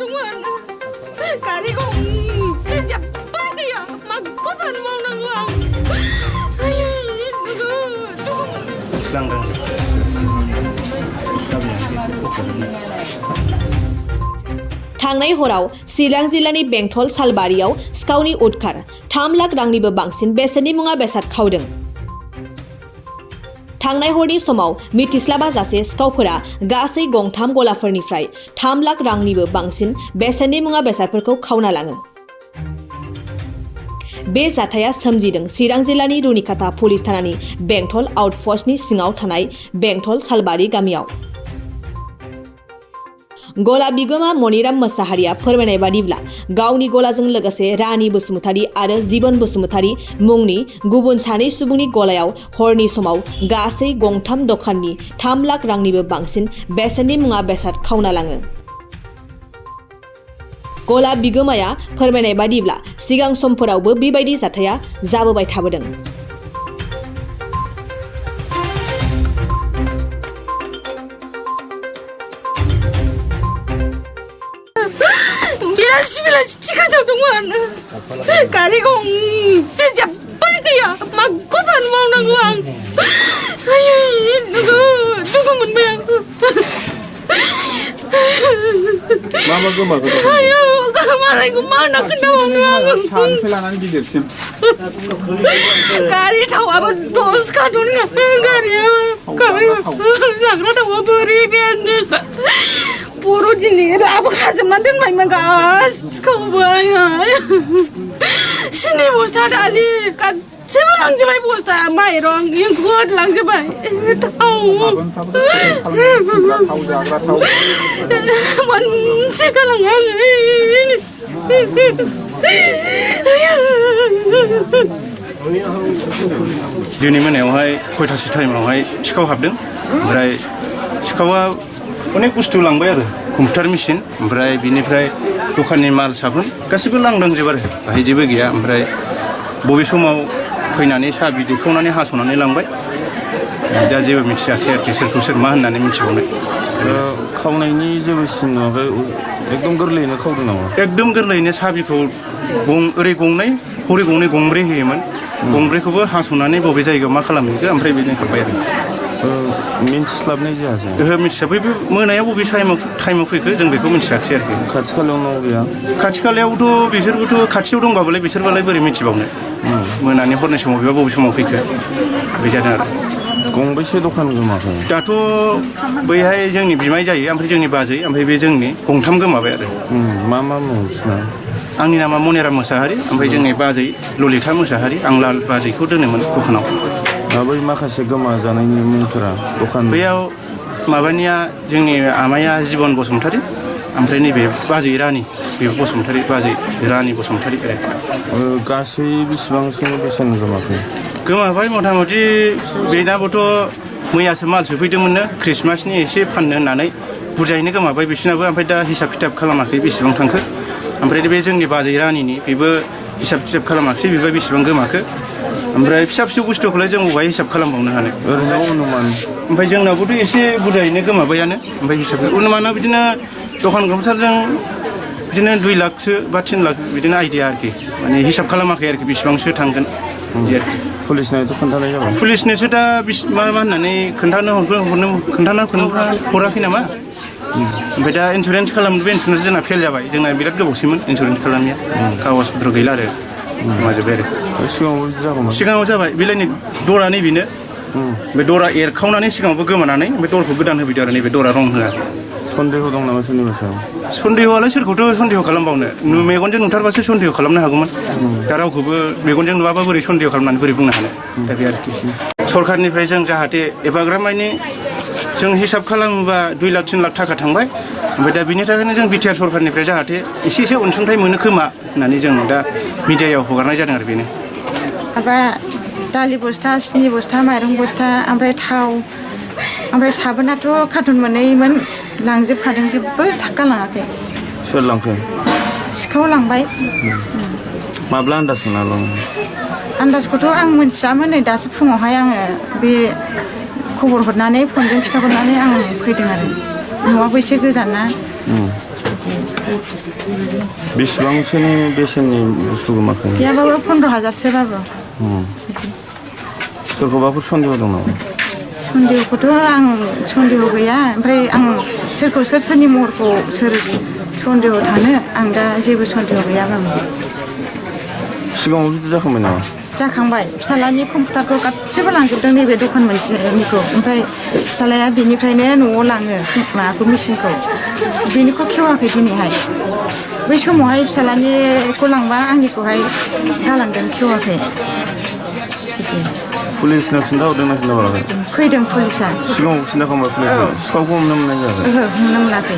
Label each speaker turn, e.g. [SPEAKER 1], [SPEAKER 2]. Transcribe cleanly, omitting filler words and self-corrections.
[SPEAKER 1] 동안 가리고 진짜 빠디야 막 고판 먹는 거야. 아유 누구
[SPEAKER 2] थांनाय हराव चिरां जिल्लानि बेंटल सालबारियाव सिखावनि उदखार 3 लाख रांनिबो बांसिन बेसेननि मुवा बेसाद खावदों। थांनाय हरनि समाव मिथिस्लाबाजासे सिखावफोरा गासै गंथाम गलाफोरनिफ्राय 3 लाख रांनिबो बांसिन बेसेननि मुवा बेसादफोरखौ खावना लाङो। बे जाथाया सोमजिदों चिरां जिल्लानि रुनिकाटा पुलिस थानानि बेंटल आउटपस्टनि सिङाव थानाय बेंटल सालबारि गामियाव। गला बिगोमा मनिराम मोसाहारिया फोरमायनाय बादिब्ला गावनि गलाजों लोगोसे रानी बसुमतारी आरो जीवन बसुमतारी मुंनि गुबुन सानै सुबुंनि गलायाव हरनि समाव गासै गंथाम दखाननि 3 लाख रांनिबो बांसिन बेसेननि मुवा बेसाद खावना लाङो। गला बिगोमाया फोरमायनाय बादिब्ला सिगां समफोरावबो बेबायदि जाथाया जाबोबाय थाबोदों।
[SPEAKER 1] 비라시빌라시 치가져 동안 가리고 진짜 빠디야 막 고판 먹는 거야. 아유 누구 문배야.
[SPEAKER 3] 마마 그마 그거.
[SPEAKER 1] 아유 그만해 그만 나 끝나오는
[SPEAKER 3] 탄필라는 비디오심.
[SPEAKER 1] 가리 타와봐 도스카 돈이야 가리야 가리 장난하고 버리면 보로지니 라고 가지 만든 말만 가 스커버야 신이 보스타 다리 가 제발 랑제바이 보스타 마이롱 이응 그것 랑제바이 타오 만 제가 랑하네
[SPEAKER 4] दिनै मोनायावहाय खयथासो टाइमावहाय सिखाव हाबदों ओमफ्राय सिखावा अनेक बुस्थु लांबाय आरो कम्पिउटार मेसिन ओमफ्राय बिनिफ्राय दखाननि माल साबुन गासिबो लांदांजोब आरो बाहाय जेबो गैया ओमफ्राय बबे समाव फैनानै साहा बिदै खावनानै हास'नानै लांबाय दा जेबो मिथियाखै आरोखि सोरखौ सोर मा होननानै मिथिबावनो
[SPEAKER 3] खावनायनि जेबो सिन नुवाखै एकदम गोरलैयैनो खावदों नामा
[SPEAKER 4] एकदम गोरलैयैनो साबिखौ ओरै गंनै हरै गंनै गंब्रै होयोमोन गंब्रैखौबो हास'नानै बबे जायगायाव मा खालामहैखो ओमफ्राय बिदिनो हाबबाय आरो
[SPEAKER 3] मिन्थिस्लाबनाय जायासै
[SPEAKER 4] ओहो मिथियाखै बे मोनायाव बबे टाइमाव फैखो जों बेखौ मिथियाखै आरोखि
[SPEAKER 3] खाथि खालायाव न' गैया
[SPEAKER 4] खाथि खालायावथ' बिसोरबोथ' खाथियाव दंबाबोलाय बिसोरबालाय बोरै मिथिबावनो मोनानि हरनि समाव बेबा बबे समाव फैखो बे जादों आरो
[SPEAKER 3] गंबैसे दखान गोमाखै
[SPEAKER 4] दाथ' बैहाय जोंनि बिमाय जायो ओमफ्राय जोंनि बाजै ओमफ्राय बे जोंनि गंथाम गोमाबाय आरो
[SPEAKER 3] मा मुं बिसिना
[SPEAKER 4] आंनि नामा मनिराम मोसाहारि ओमफ्राय जोंनि बाजै ललिता मोसाहारि आं लाल बाजैखौ दोनोमोन दखानाव
[SPEAKER 3] बै माखासे गोमाजानायनि मुंफोरा दखान
[SPEAKER 4] बैयाव माबानिया जोंनि आमाया जीवन बसुमतारी ओमफ्राय नैबे बाजै रानी बे बसुमतारी बाजै रानी बसुमतारी
[SPEAKER 3] गासै बेसेबांसो बेसेन गोमाखै
[SPEAKER 4] गोमाबाय मथा मथि बेनाबोथ' मैयासो माल सोफैदोंमोननो ख्रिस्टमासनि एसे फाननो होननानै बुरजायैनो गोमाबाय बिसिनाबो ओमफ्राय दा हिसाब खिथाब खालामाखै बेसेबां थांखो ओमफ्राय बे जोंनि बाजै रानीनि बेबो हिसाब खिथाब खालामाखै बेबो बेसेबां गोमाखो ओमफ्राय फिसा फिसौ बुस्थुखौलाय जों बबेहाय हिसाब खालामबावनो हानो
[SPEAKER 3] ओरैनो अनुमान
[SPEAKER 4] ओमफ्राय जोंनावबोथ' एसे बुरजायैनो गोमाबायानो ओमफ्राय हिसाब अनुमाना बिदिनो दखान कम्पिउटारजों बिदिनो 2 लाखसो बा 3 लाख बिदिनो आइडिया आरोखि माने हिसाब खालामाखै आरोखि बेसेबांसो थांगोन
[SPEAKER 3] पुलिसनोथ' खोन्थानाय जाबाय
[SPEAKER 4] पुलिसनोसो दा मा होननानै खोन्थानो हराखै नामा ओमफ्राय दा इन्सुरेन्स खालामनो बे इन्सुरेन्स जोंना फेल जाबाय जोंना बिराद गोबावसैमोन इन्सुरेन्स खालामनाया कागज पत्र गैला आरो गोमाजोब्बाय आरो सिगाङाव जाबाय बेलायनि दरा नैबेनो बे दरा एरखावनानै सिगाङावबो गोमानानै ओमफ्राय दरखौ गोदान होफैदो आरो नैबे दरा रं होआ
[SPEAKER 3] सन्देह दं नामा सोरनिबा सायाव
[SPEAKER 4] सन्देहआलाय सोरखौथ' सन्देह खालामबावनो मेगनजों नुथारबासो सन्देह खालामनो हागौमोन दा रावखौबो मेगनजों नुवाबा बोरै सन्देह खालामनानै बोरै बुंनो हानो दा बे आरोखि सरकारनिफ्राय जों जाहाथे एफाग्राब माने जों हिसाब खालामोबा 2 लाख 3 लाख थाखा थांबाय ओमफ्राय दा बिनि थाखायनो जों बिटिआर सरकारनिफ्राय जाहाथे एसेसो अनसुंथाइ मोनो खोमा होननानै जों दा मिडियायाव हगारनाय जादों आरो बेनो
[SPEAKER 5] माबा दालि बस्था सिनि बस्था माइरं बस्था ओमफ्राय थाव ओमफ्राय साबोनाथ' कार्टुन मोनैमोन लांजोबखादों जेबो गालाङाखै
[SPEAKER 3] सोर लांखो
[SPEAKER 5] सिखाव लांबाय
[SPEAKER 3] माब्ला आन्दाज मोना
[SPEAKER 5] आन्दाजखौथ' आं मिथियामोन नै दासो फुङावहाय आङो बे खबर हरनानै फनजों खिथाहरनानै आं फैदों आरो न'आबो एसे गोजान ना बिदि
[SPEAKER 3] बेसेबांसोनि बेसेननि बुस्थु गोमाखो?
[SPEAKER 5] गैयाबाबो 15,000सोबाबो।
[SPEAKER 3] सोरखौबाफोर सन्देह दं नामा?
[SPEAKER 5] सन्देहखौथ' आं सन्देह गैया ओमफ्राय आं सोरखौ सोरनि महरखौ सोर सन्देह थानो आं दा जेबो सन्देह गैयाबाबो।
[SPEAKER 3] सिगाङाव बिदि जाखांबाय नामा?
[SPEAKER 5] जाखांबाय फिसालानि कम्पिउटारखौ गासिबो लांजोबदों नैबे दखान मोनसेनिखौ ओमफ्राय फिसालाया बिनिफ्रायनो न'आव लाङो माबाखौ मेचिनखौ बेनिखौ खेवाखै दिनैहाय बै समावहाय फिसालानिखौ लांबा आंनिखौहाय गालांदों खेवाखै बिदि
[SPEAKER 3] पुलिसनो खिन्थाहरदोंना खिन्थाहराखै?
[SPEAKER 5] फैदों पुलिसा
[SPEAKER 3] सिगाङाव खिन्थाखांबाय पुलिसनो? सिखावखौ हमनो मोननाय जायाखै?
[SPEAKER 5] ओहो हमनो मोनाखै